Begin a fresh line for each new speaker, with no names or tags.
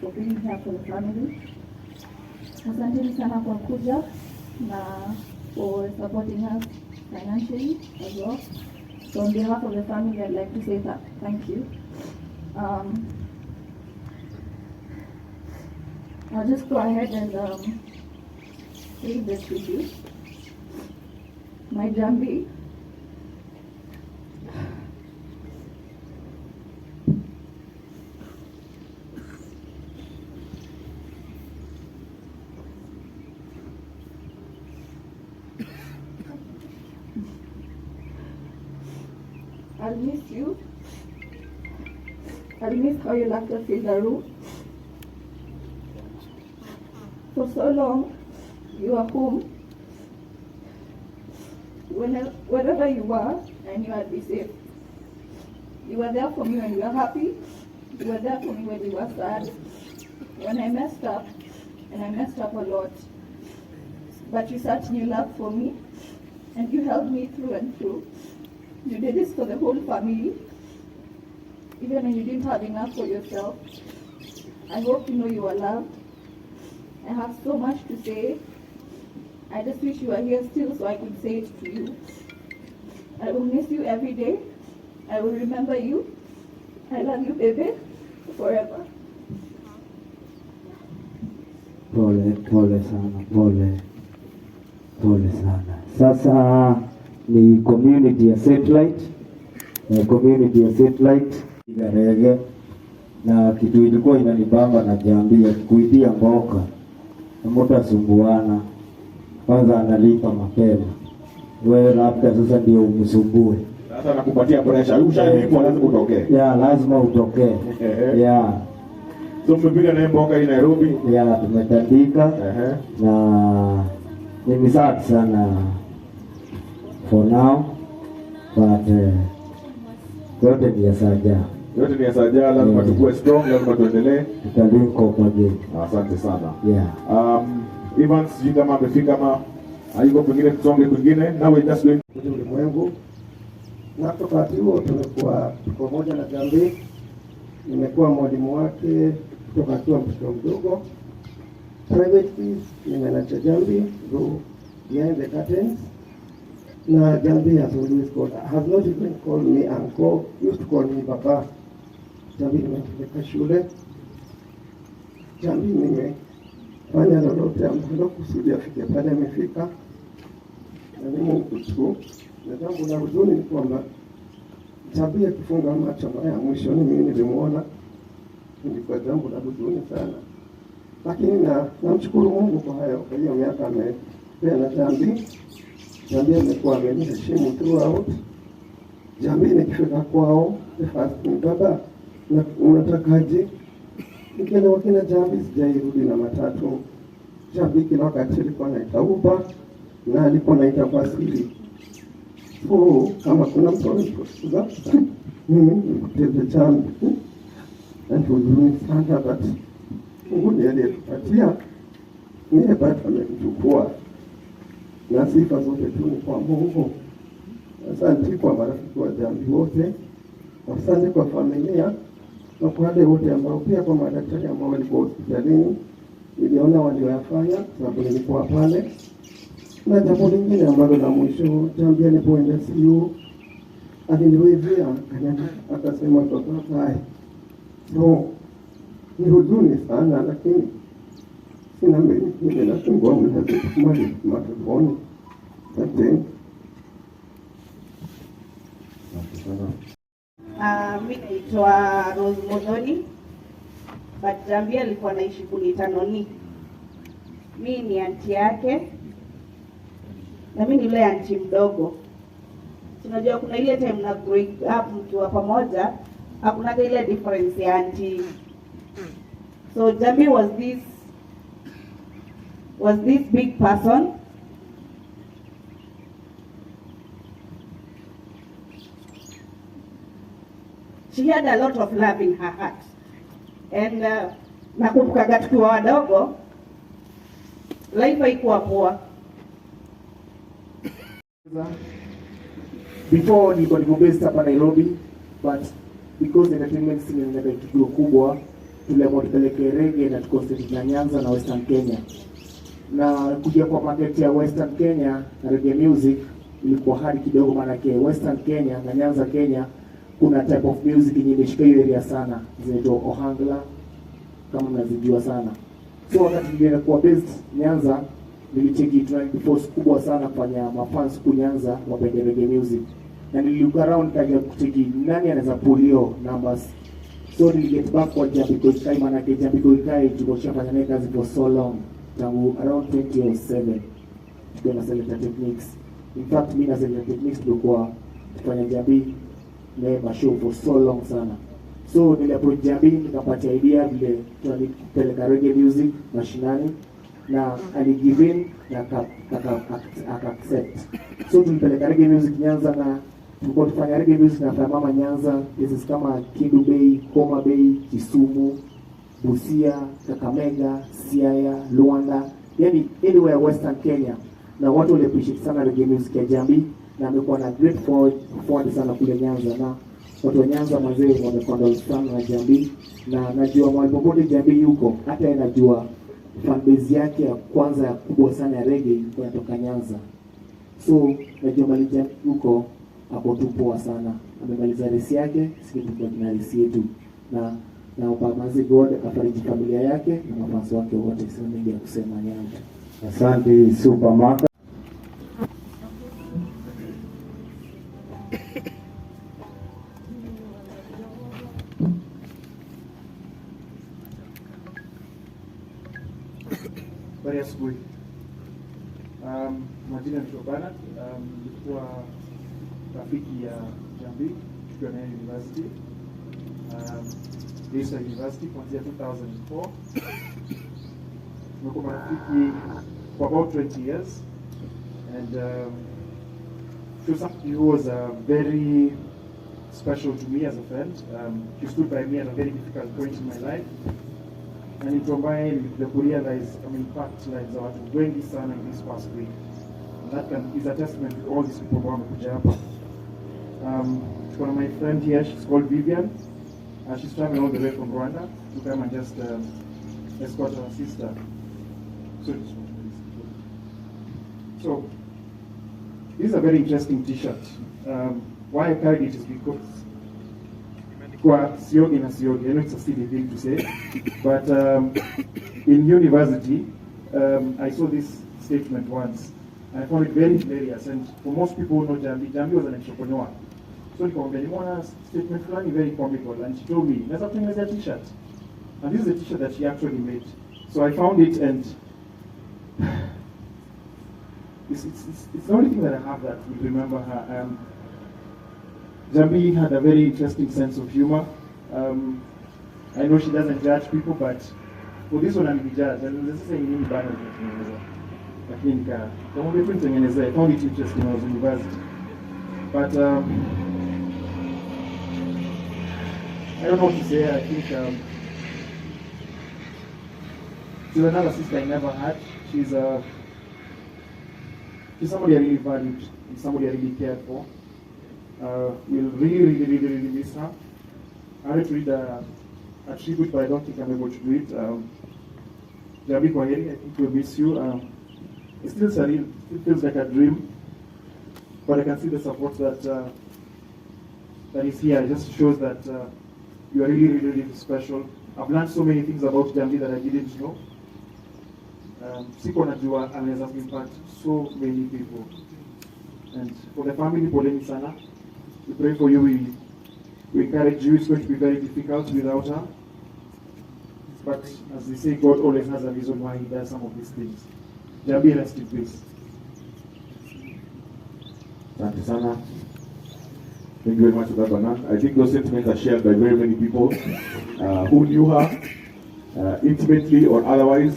for being here for the family. Asanteni sana kwa kuja na for supporting us financially as well. So on behalf of the family, I'd like to say that thank you. I'll just go ahead and read the tribute. My Jahmby. I'll miss you. I'll miss how your laughter filled the room. For so long, you were home. Whenever, wherever you were, I knew I'd be safe. You were there for me when you were happy. You were there for me when you were sad. When I messed up, and I messed up a lot. But you sat in your love for me, and you helped me through and through. You did this for the whole family, even when you didn't have enough for yourself. I hope you know you are loved. I have so much to say. I just wish you were here still so I could say it to you. I will miss you every day. I will remember you. I love you, baby, forever.
Pole pole sana, pole pole sana. Sasa ni community ya Satellite, community ya Satellite Garege, na kitu ilikuwa inanibamba na Jahmby akikuitia mboka mutasumbuana, kwanza analipa mapema, wewe labda sasa ndio umsumbue.
Sasa nakupatia pressure. Ushalipwa, lazima utokee.
Ya, lazima utokee. Ya.
So mmepiga naye mboka hii Nairobi?
Ya, tumetandika na ni sad sana for now, but yote ni ya Saja.
Yote ni ya Saja, lazima tukue strong, lazima tuendelee.
Tutalink up again.
Asante sana.
Yeah.
Evans, sijui kama amefika ama hayuko, kwingine tusonge kwingine. Now we're just going
kwenye ulimwengu, na kutoka wakati huo tumekuwa pamoja na Jahmby. Nimekuwa mwalimu wake kutoka akiwa mtoto mdogo. Privately nimenacha Jahmby go behind the curtains, na Jahmby has always called, has not even called me uncle, used to call me baba. Jahmby nimempeleka shule, Jahmby nimefanya lolote ambalo kusudi afike pale amefika, na ni Mungu tu. Na jambo la huzuni ni kwamba Jahmby akifunga macho mara ya mwisho ni mimi nilimuona, ilikuwa jambo la huzuni sana, lakini na namshukuru Mungu kwa hayo. Kwa hiyo miaka amepea na Jahmby, Jahmby amekuwa ameniheshimu throughout. Jahmby nikifika kwao, the first thing, "Baba, unatakaje?" Nikienda kwa kina Jahmby sijairudi na matatu. Jahmby kila wakati alikuwa anaita Uber na alikuwa anaita kwa siri. So kama kuna mtu amenifukuza mimi nikuteze Jahmby, na ni huzuni sana, but Mungu ndiye aliyetupatia, niye bado amemchukua, na sifa zote tu ni kwa Mungu. Asante kwa marafiki wa Jahmby wote, asante kwa familia na kwa wale wote ambao pia kwa madaktari ambao walikuwa hospitalini, niliona walioyafanya kwa sababu nilikuwa pale. Na jambo lingine ambalo la mwisho, Jahmby alipoenda CU aliniwevia akasema baba bye. So ni huzuni sana, lakini sina mengine, nafungua mali mapeponi. Asante.
Asante sana.
Mi naitwa Rose Modhoni, but Jahmby alikuwa naishi kuniita Noni. Mi ni auntie yake na mi ni yule auntie mdogo. Tunajua kuna ile time na growing up mkiwa pamoja, hakunaga ile difference ya auntie. So Jahmby was this big person. She had a lot of love in her heart. And nakumbukaga tukiwa wadogo, life haikuwa poa.
Before nilikuwa niko based hapa Nairobi, but because the entertainment scene inataka ikigrow kubwa, Tuliamua tupeleke reggae na tuconcentrate na Nyanza na Western Kenya, na kuja kwa market ya Western Kenya na reggae music ilikuwa hard kidogo, maanake Western Kenya na Nyanza Kenya kuna type of music yenye imeshika hiyo area sana, zinaitwa Ohangla kama mnazijua sana. So wakati nilienda kuwa based Nyanza, nilicheki tuna force kubwa sana kufanya mafans huku Nyanza wapende reggae music, na nililook around kaja kucheki nani anaweza pull hiyo numbers. So niliget back kwa Njambi Koikai, maanake Njambi Koikai tulikuwa tushafanya naye kazi for so long tangu around 2007 tukiwa na Selector Techniques. In fact mimi na Selector Techniques tulikuwa tufanya Njambi naye mashow for so long sana. So niliapproach Njambi nikampatia idea vile tunapeleka reggae music mashinani na aligive in na aka accept. So tulipeleka reggae music Nyanza na tulikuwa tufanya reggae music na Fire Mama Nyanza, places kama Kendu Bay, Homa Bay, Kisumu, Busia, Kakamega, Siaya, Luanda, yani anywhere Western Kenya, na watu wali appreciate sana reggae music ya Njambi na amekuwa na great forward sana kule Nyanza, na watu wa Nyanza mazee wamekuwa sana na Njambi, na najua mahali popote Njambi yuko, hata yeye najua fan base yake ya kwanza ya kubwa sana ya reggae ilikuwa inatoka Nyanza. So najua mahali Njambi yuko ako tu poa sana, amemaliza race yake, sisi tuko na race yetu, na naomba mazi God afariji familia yake na mafans wake wote. Sina mengi ya kusema, ni hayo tu.
Asante Supermarket.
Habari ya asubuhi. Majina ni Bernard. Nilikuwa rafiki ya Njambi tukiwa naye university. Daystar University kuanzia 2004. Tumekuwa marafiki for about 20 years and she was somebody who was very special to me as a friend. She stood by me at a very difficult point in my life. Na ni mtu ambaye nilikuja kurealize ameimpact lives za watu wengi sana in this past week. And that is a testament to all these people ambao wamekuja hapa. Tuko na my friend here, she's called Vivian. She's traveling all the way from Rwanda to come and just escort her sister. So this is a very interesting T-shirt. Why I carried it is because imeandikwa Siogi na Siogi. I know it's a silly thing to say, but in university, I saw this statement once, and I found it very hilarious. And for most people who know Njambi, Njambi was an entrepreneur. So nikamwambia nimeona statement fulani very comical, and she told me, naweza kutengenezea T-shirt. And this is the T-shirt that she actually made. So I found it, and it's the only thing that I have that will remember her. Njambi had a very interesting sense of humor. I know she doesn't judge people, but for this one alijudge. And this is saying nini bana tunatengeneza. Lakini nikamwambia tu nitengenezee. I found it interesting when I was in university. But I don't know what to say. I think she's another sister I never had. She's somebody I really valued and somebody I really cared for. We'll really, really, really, really miss her. I wanted to read a tribute, but I don't think I'm able to do it. Njambi kwaheri, I think we'll miss you. It's still surreal, it still feels like a dream, but I can see the support that is here. It just shows that you are really, really, really special. I've learned so many things about Njambi that I didn't know. Sikuwa najua anaweza impact so many people. And for the family, poleni sana. We pray for you, we encourage you. It's going to be very difficult without her. But as they say, God always has a reason why he does some of these things. Njambi, rest in peace.
Asante sana.
Thank you very much for that, Bernard. I think those sentiments are shared by very many people who knew her intimately or otherwise.